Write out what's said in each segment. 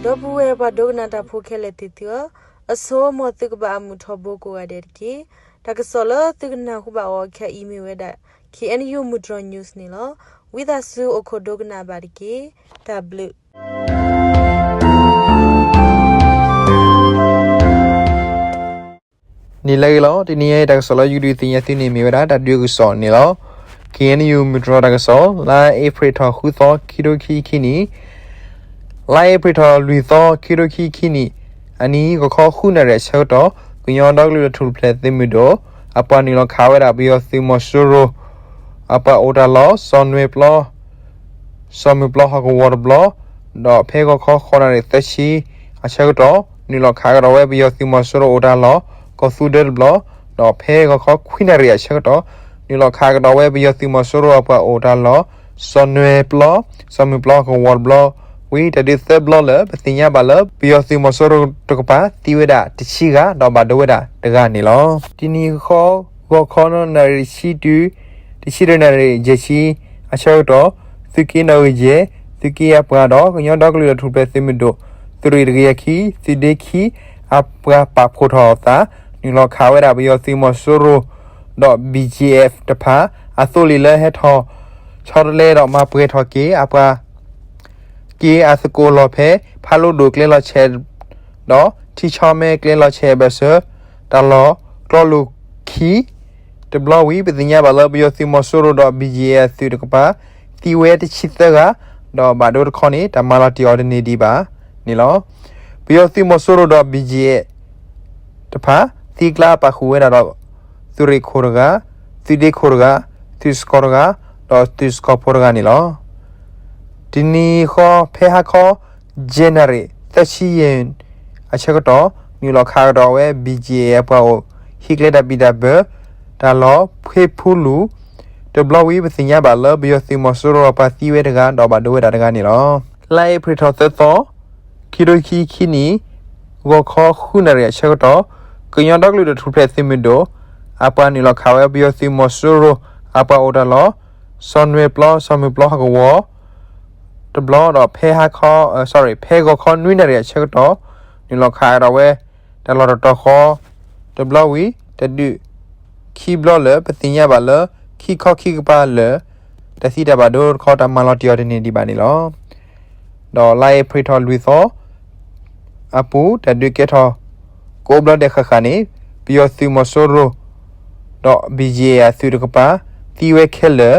ဒီပုၢ်ဝဲၢ်ပှၤဒိကနၣ်တၢ်ဖိခဲလၢာ်သ့ၣ်သုဧၢ, အဆိ မ်သုကဘၣ်အမုာ်ထီဘိကိးဂၤဒဲးတက့ၢ်. တၢ်ကစီၣ်လၢသုကနၢ်ဟူဘၣ်အီၤခဲအံၤမ့ၢ်ဝဲဒၣ် K N U မုၢ်တြီၤ news န့ၣ်လီၤ. ဝံသးစူၤအိၣ်ခိးဒိကနၣ်ဘၣ်တက့ၢ်. တၢ်ဘျုး န့ၣ်လၢအဂ့ၤလီၤ. တနံၤအံၤတၢ်ကစီၣ်လၢယကဒုးသ့ၣ်ညါသုန့ၣ်မ့ၢ်ဝဲဒၣ် တၢ်ဒုးကစီၣ်န့ၣ်လီၤ. K N U မုၢ်တြီၤတၢ်ကစီၣ် လါအ့ဖြ့ၣ်ထီၣ်ဃုသီ ခံကထိခံဆံခံနံၣ်, လါအ့ဖြ့ၣ်ထီၣ်လွံၢ်သီ ခံကထိခံဆံခံနံၣ်, အနံၤဂီၤခီဃုနၣ်ရံၣ်အဆၢကတီၢ် ကညီဒီကလုာ်တၢ်ထူၣ်ဖျဲးသုးမုၢ်ဒိၣ် အပှၤနုာ်လီၤခးဝဲဒၣ်ပယီၤသုးမီၤစိရိၤ အပှၤအိၣ်တၢ်လီၢ် စီၤနွဲၣ်ပျီ စီၤမုၢ်ပျီဟီၣ်ကဝီၤတဘျီ, ဒီးဖဲဂီၤခီဃိးနၣ်ရံၣ်သၢဆံအဆၢကတီၢ် နုာ်လီၤခးကဒီးဝဲပယီၤသုးမီၤစိရိၤအိၣ်တၢ်လီၢ် ကီၢ်သူဒၢတဘျီ, ဒီးဖဲဂီၤခီခွံနၣ်ရံၣ်အဆၢကတီၢ် နုာ်လီၤခးကဒီးဝဲပယီၤသုးမီၤစိရိၤအပှၤအိၣ်တၢ်လီၢ် စီၤနွဲၣ်ပျီ စီၤမုၢ်ပျီဟီၣ်ကဝီၤတဘျီ, ဝံၤတၢ်ဒုးသၢဘျီလၢပသ့ၣ်ညါဘၣ်လၢ ပယီၤသုးမီၤစိရိၤတကပၤသံဝဲဒၣ်တဆံဂၤ ဒီးဘၣ်ဒိဝဲဒၣ်တဂၤန့ၣ်လီၤ. တနံၤဃီ ဂီၤခီနၣ်ရံၣ်ဆံတုၤ တဆံတၢနၣ်ရံၣ်ယဲၢ်ဆံအဆၢကတီၢ် သုးက့နီၣ်ဂံၢ်ယဲၢ် သုးက့အပှၤဒီး ကညီဒီကလုာ်တၢ်ထူၣ်ဖျဲးသုးမုၢ်ဒိၣ် သုးရ့ၣ်တကယၤခံ သုးဒ့ခံ အပှၤပာ်ဖှိၣ်ထီၣ်အသး နုာ်လီၤခးဝဲဒၣ်ပယီၤသုးမီၤစိရိၤ ဒီး B G F တဖၣ် အသိလ့ၣ်လၢဟဲထီၣ်ဆီတလဲဒီးမၤပှဲၤထီၣ်က့ၤအပှၤ က့ၤအသကိးလီၢ်ဖဲ ဖးလိဒိၣ်ကျဲလီၤဆဲး ဒီးထံဆီမဲကျဲလီၤဆဲးအဘၢၣ်စၢၤ တၢ်လီၢ်ကျီလိာ်ခံ တဘျီဝံၤ ပသ့ၣ်ညါဘၣ်လၢပယီၤသုးမီၤစိရိၤဒီး B G F အသုးတကပၤ သံဝဲတဆံသၢဂၤ ဒီးဘၣ်ဒိတခီန့ၣ် တၢ်မၤလီၤတံၢ်အီၤတန့ၢ်ဒံးဘၣ်န့ၣ်လီၤ. ပယီၤသုးမီၤစိရိၤဒီး B G F တဖၣ် သံကျါပာ်ဃုာ်ဝဲဒၣ်ဒီး သုးရ့ၣ်ခိၣ်တဂၤ, သုးဒ့ခိၣ်တဂၤ, သုးစကီၤတဂၤ, ဒီးသုးစကီၤဖိတဂၤန့ၣ်လီၤ. တနံၤဃီဖဲဟါခီ ယဲၢ်နၣ်ရံၣ် သၢဆံယဲၢ် အဆၢကတီၢ် နုာ်လီၤခးကဒီးဝဲ B G F အပှၤအိၣ် ဟံးကျဲတၢ်ဘံၣ်တၢ်ဘၢ တၢ်လီၢ်ဖှ့ဖူလူၢ် တဘျီဝံၤ ပသ့ၣ်ညါဘၣ်လၢပယီၤသုးမီၤစိရိၤအပှၤသံဝဲတဂၤ ဒီးဘၣ်ဒိဝဲဒၣ်တဂၤန့ၣ်လီၤ. လါအ့ဖြ့ၣ်ထီၣ်သၢသီ ခံကထိခံဆံခံနံၣ် ဂီၤခီဃုနၣ်ရံၣ်အဆၢကတီၢ် ကညီဒီကလုာ်တၢ်ထူၣ်ဖျဲးသုးမုၢ်ဒိၣ် အပှၤနုာ်လီၤခးဝဲပယီၤသုးမီၤစိရိၤ အပှၤအိၣ်တၢ်လီၢ် စီၤနွဲၣ်ပျီ စီၤမုၢ်ပျီဟီၣ်ကဝီၤ တဘျီဒီးဖဲဟါခီ sorry ဖဲဂီၤခီနွံနၣ်ရံၣ်အဆၢကတီၢ် နုာ်လီၤခးကဒီးဝဲ တၢ်လီၢ်တတီၤဃီ တဘျီဝံၤ တၢ်ဒုးခံဘျီလၢ ပသ့ၣ်ညါဘၣ်လၢ ခံခီခံကပၤလၢာ် တၢ်သံတၢ်ဘၣ်ဒိတခီ တၢ်မၤလီၤတံၢ်အီၤတန့ၢ်ဒံးဘၣ်န့ၣ်လီၤ. ဒီးလါအ့ဖြ့ၣ်ထီၣ်လွံၢ်သီ အပူၤ တၢ်ဒုးကဲထီၣ် ကိးဘျီဒဲးဃၣ်ဃၣ်န့ၣ် ပယီၤသုးမီၤစိရိၤ ဒီး B G F အသုးတကပၤ သံဝဲခဲလၢာ်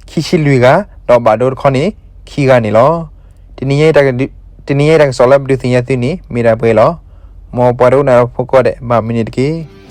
ခံဆံလွံၢ်ဂၤ ဒီးဘၣ်ဒိတခီန့ၣ် ခံဂၤန့ၣ်လီၤ. တနံၤညါ တၢ်ကစီၣ်လၢပဒုးသ့ၣ်ညါသုန့ၣ် မ့ၢ်ဒၣ်ပှဲၤလီၤ. မ်ပှၤဒိကနၣ်ဖိကိးဂၤဒဲး ဘၣ်မနုၤတက့ၢ်.